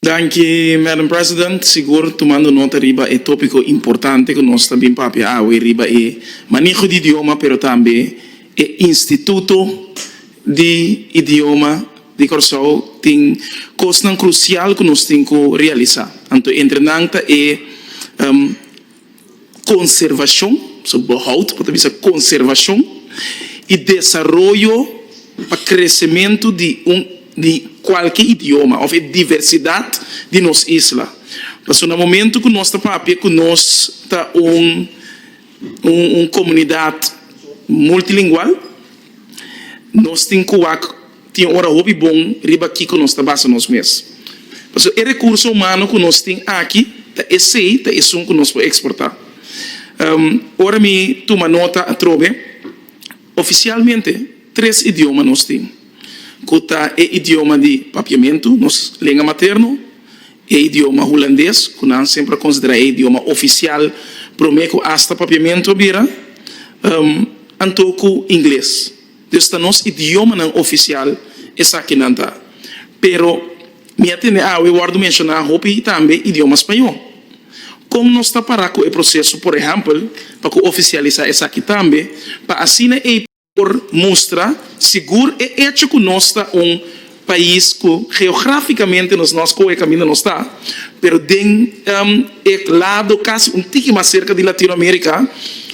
Danki, Madam President. Sigur tumando nota riba e tópiko importante ku nos ta bin papia awe riba e maneho di idioma pero tambe e Instituto di Idioma di Kòrsou tin kosnan krusial ku nos tin ku realisá. Anto entre nan ta e konservashon, so behoud, bo ta bisa konservashon i desaroyo pa kresementu di un di kualke idioma òf e diversidat di nos isla. Pasobra na momentu ku nos ta papia ku nos ta un un komunidat multilingual, nos tin ku wak Tin ora hopi bon riba kiko nos ta basa nos mes. Pasobra e rekurso humano ku nos tin aki ta esei ta esun ku nos por eksportá. Ora mi tuma nota atrobe, ofisialmente tres idioma nos tin, ku ta e idioma di Papiamentu, nos lenga materno, e idioma hulandes, ku nan semper a konsiderá e idioma ofisial promé ku asta Papiamentu a bira, anto ku ingles. Dus ta nos idiomanan ofisial esakinan ta. Pero mi a tende awe wòrdu menshoná hopi tambe idioma spañó. Kon nos ta pará ku e proseso, por ehèmpel, pa ku ofisialisá esaki tambe, pa asina ei por mustra sigur e echo ku nos ta un pais ku geográfikamente nos no a skohe kaminda nos ta, pero den e lado kasi un tiki mas serka di Latinoamérika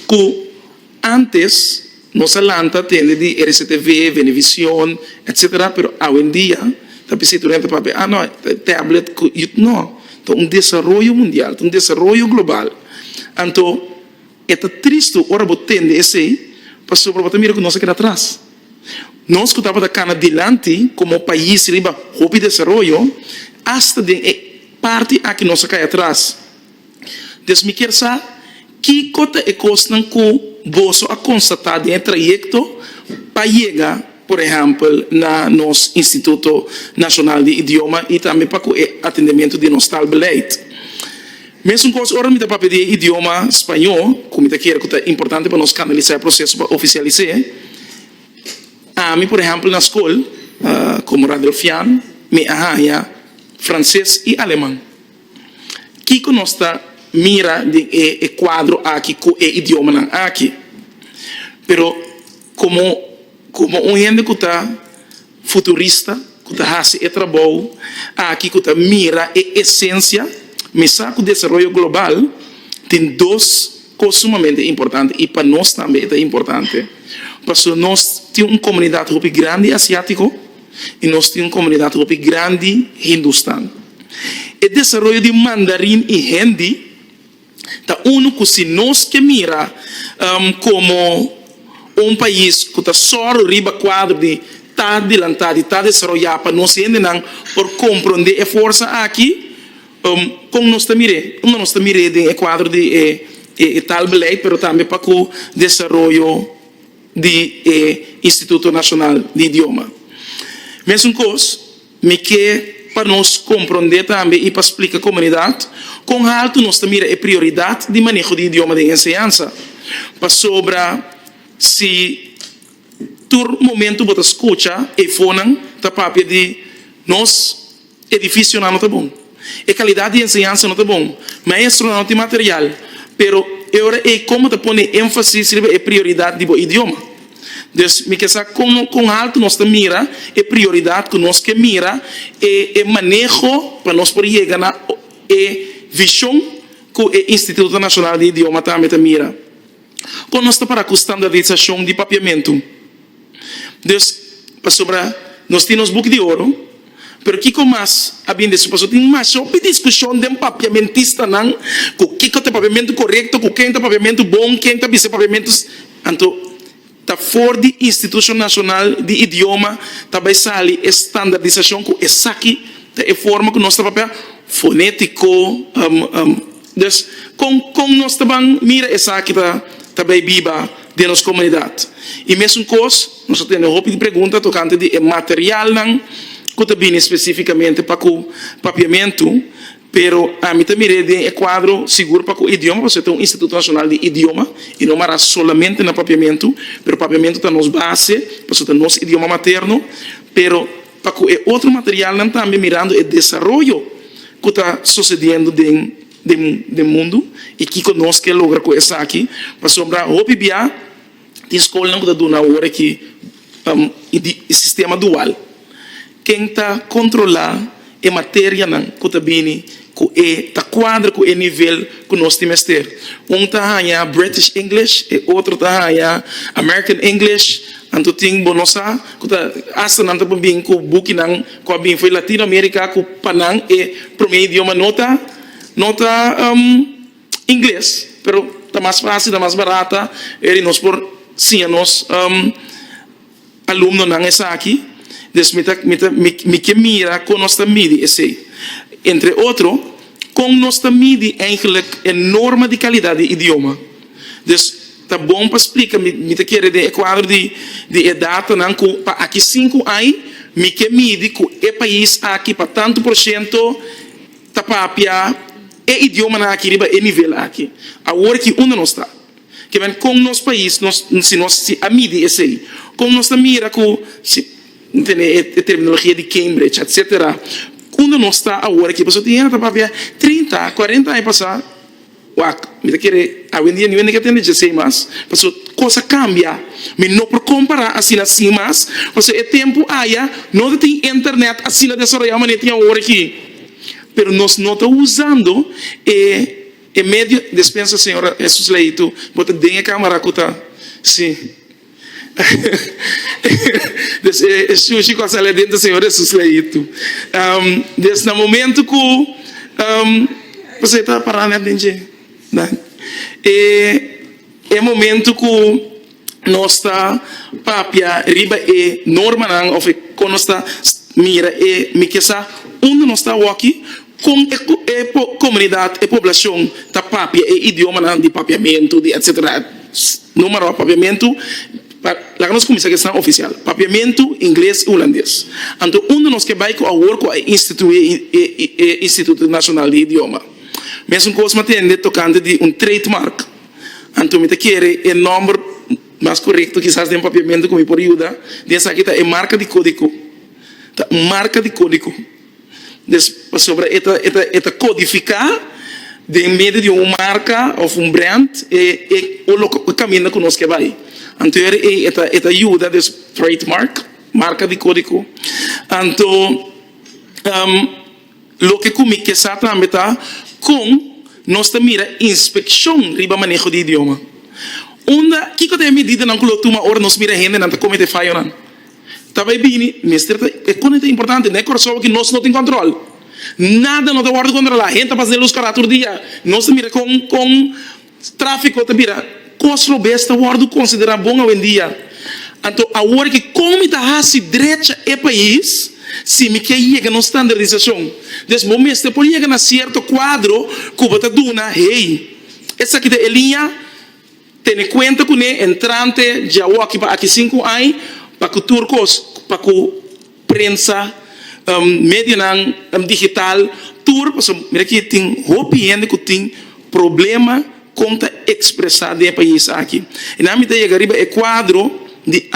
ku Antes nos a lanta tende di RCTV, Venevisión, etc. Pero awendia ta bisa tur hende ta papia, ah no, tablet ku yut no. Ta un desaroyo mundial, ta un desaroyo global. Anto e ta tristu ora bo tende esei pasobra bo ta mira ku nos a keda atras. Nos ku tabata kana dilanti komo pais riba hopi desaroyo, asta den e parti aki nos a kai atras. Dus mi kier sa kiko ta e kosnan ku boso a konstatá den e trayekto pa yega, por ehèmpel, na nos Instituto Nashonal di Idioma i tambe pa ku e atendementu di nos taalbeleid. Mesun kos ora mi ta papia di e idioma spañó, ku mi ta kere ku ta importante pa nos kanalisá e proseso pa ofisialis'é. Ami, por ehèmpel, na skol, komo Radulfian, mi a haña franses i aleman. Kiko nos ta mira den e kuadro aki ku e idiomanan aki? Pero komo komo un hende ku ta futurista, ku ta hasi e trabou aki, ku ta mira e esensia, mi sa ku desaroyo global tin dos kos sumamente importante i pa nos tambe e ta importante. Pasobra nos tin un komunidat hopi grandi asiátiko. I nos tin un komunidat hopi grandi hindustan. E desaroyo di mandarin i hindi ta unu ku si nos ke mira komo un pais ku ta sòru riba kuadro di ta dilantá, di ta desaroyá pa nos hendenan por komprondé e forsa aki, kon nos ta mir'é? Unda nos ta mir'é den e kuadro di e taalbeleid pero tambe pa ku desaroyo di e Instituto Nashonal di Idioma. Mesun kos, mi ke pa nos komprondé tambe i pa splika komunidat kon haltu nos ta mira e prioridat di maneho di idioma den enseñansa. Pasobra si tur momentu bo ta skucha efonan ta papia di nos Edificionan no ta bon. E calidad di enseñansa no ta bon. Maestronan no tin material. Pero e ora ei como ta pone enfasis riba e prioridad di bo idioma? Dus mi ke sa con con haltu nos ta mira e prioridad cu nos ke mira e e maneho pa nos por yega na e vision cu e Instituto Nacional di Idioma tambe ta mira. Con nos ta para cu standardisacion di papiamentu? Dus, pasobra nos tin nos buki di oro, pero kiko mas a bin desu? Pasobra tin masha hopi diskushon den papiamentistanan ku kiko ta e papiamentu korekto, ku ken ta papiamentu bon, ken ta bisa papiamentu. Anto, ta for di Institushon Nashonal di Idioma ta bai sali e standardisashon ku esaki ta e forma ku nos ta papia fonétiko. Dus, kon kon nos ta ban mira esaki ta ta bai biba den nos komunidat? I mesun kos, nos a tene hopi di pregunta tokante di e materialnan ku ta bini spesífikamente pa ku papiamentu, pero ami ta mir'é den e kuadro sigur pa ku idioma, pasobra ta un Instituto Nashonal di Idioma i no mará solamente na papiamentu, pero papiamentu ta nos base, pasobra ta nos idioma materno, pero pa ku e otro materialnan tambe mirando e desaroyo. ku ta sosediendo den den mundu i kiko nos ke logra ku esaki, pasobra hopi bia tin skolnan ku ta duna awor aki e sistema dual. Ken ta kontrolá e materianan ku ta bini ku e ta kuadra ku e nivel ku nos tin mester? Un ta haña British English, e otro ta haña American English, anto tin bo no sa ku ta asta nan ta por bin ku bukinan ku a bin for di Latinoamerica ku pa nan e prome idioma no ta no ta Ingles, pero ta mas fácil, ta mas barata, eri nos por siña nos. Alumnonan esaki, dus mi ta mi ta mi ke mira kon nos ta midi esei. Entre otro, kon nos ta midi eigenlijk e norma di kalidat di idioma. Dus ta bon pa splika, mi mi ta kere den e kuadro di di e datanan ku pa aki sinku ai mi ke midi ku e pais aki pa tantu por shento ta papia e idiomanan aki riba e nivel aki. Awor ki unda nos ta? Ke men kon nos pais nos si nos si a midi esei kon nos ta mira ku si tene e terminologia di Cambridge etcetera unda nos ta awor aki pasobra tin hende ta papia trinta kuarenta aña pasa wak mi ta kere awendia niun hende ke tende djesei mas pasobra kos a kambia mi no por kompara asina sin mas pasobra e tempu aya no ta tin internet asina desaroyá manera tin awor aki pero nos no ta usando e. E medio despensa señora Jesus Leito bo ta den e camara cu ta si des e shushi cu a sali aden ta señor Jesus Leito des na momento cu pasobra e ta para net den dje e e momento cu nos ta papia riba e normanan of e kon nos ta mira e mi ke sa unda nos ta awoki kon e e komunidat e poblashon ta papia e idiomanan di papiamentu di etsetera no mara papiamentu pa laga nos kuminsá ku esnan ofisial papiamentu ingles i hulandes anto unda nos ke bai ku awor ku a instituí e e instituto nashonal di idioma mesun kos mi a tende tokante di un trademark. Anto mi ta kere e nòmber mas korekto kisas den papiamentu ku mi por yuda den esaki ta e marka di kódigo. Ta un marka di kódigo. Des pasobra e ta e ta e ta kodifiká den medio di un marka òf un brand e e o loke e kaminda ku nos ke bai. Anto e ei e ta e ta yuda des trademark, marka di kódigo. Anto. Loke ku mi ke sa tambe ta kon nos ta mira inspekshon riba maneho di idioma. Unda, kiko ta e medidanan ku lo tuma ora nos mira hendenan ta komete fayonan? Ta bai bini, mester ta, e kon e ta importante, na e Kòrsou aki nos no tin kòntròl. Nada no ta wòrdu kontrolá, hende ta pasa den lus kòrá tur dia. Nos ta mira kon, kon. Tráfiko ta bira kos robes ta wòrdu konsiderá bon awendia. Anto awor ki kon mi ta hasi drecha e pais si mi ke yega na un standardisashon? Des bo mester por yega na sierto kuadro ku bo ta duna, hey, esaki ta e liña, tene kuenta kuné entrante djawoki pa aki sinku aña pa ku tur kos, pa ku. Prensa, medionan digital, tur, pasobra mira aki tin hopi hende ku tin problema kon ta ekspresá den e pais aki. I nan mi ta yega riba e kuadro di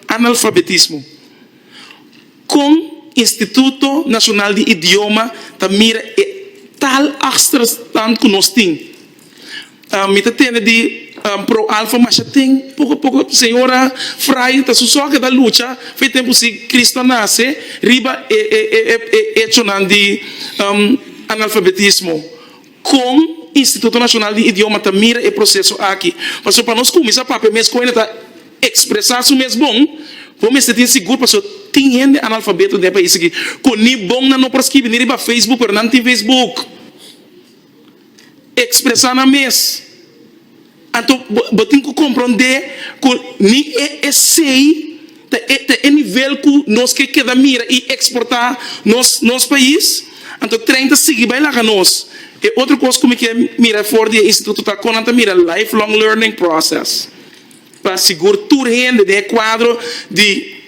analfabetismo. Kon Instituto Nashonal di Idioma ta mira e tal achterstand ku nos tin? Mi ta tende di Pro Alfa masha ten poko poko señora Fray ta su so ke ta lucha for e tempu si Cristo a nase riba e e echonan di analfabetismo. Kon Instituto Nashonal di Idioma ta mira e proseso aki? Pasobra pa nos kuminsá papia mes kon hende ta ekspresá su mes bon, bo mester tin sigur pasobra tin hende analfabeto den e pais aki ku ni bon nan no por skibi ni riba Facebook pero nan tin Facebook. Expresa nan mes. Anto bo tin cu comprende cu ni e esey ta e ta e nivel cu nos ke keda mira y exporta nos nos pais. Anto trein ta sigui bay laga nos. E otro cos cu mi ke mira for di e instituto ta con nan ta mira lifelong learning process pa sigur tur hende den e cuadro di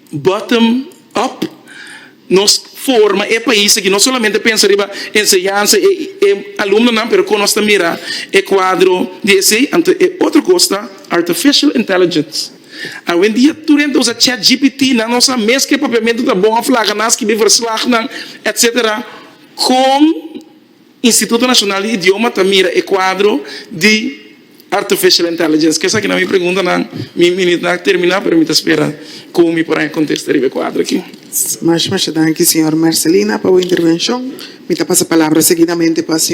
Bottom up, Nos forma e pais aki no solamente pensa riba enseñansa e e alumnonan pero kon nos ta mira e kuadro di esei. Anto e otro kos ta artificial intelligence. Awendia tur hende ta usa chat GPT, nan no sa mes ke papiamentu ta bon of laga nan skibi verslagnan etcetera. Kon Instituto Nashonal di Idioma ta mira e kuadro di Artificial Intelligence? Ku esaki nan mi preguntanan, mi minütnan a terminá, pero mi ta spera ku mi por haña kontesta riba e kuadro aki. Masha masha danki señor Mercelina pa bo intervenshon. Mi ta pasa palabra seguidamente pa señor.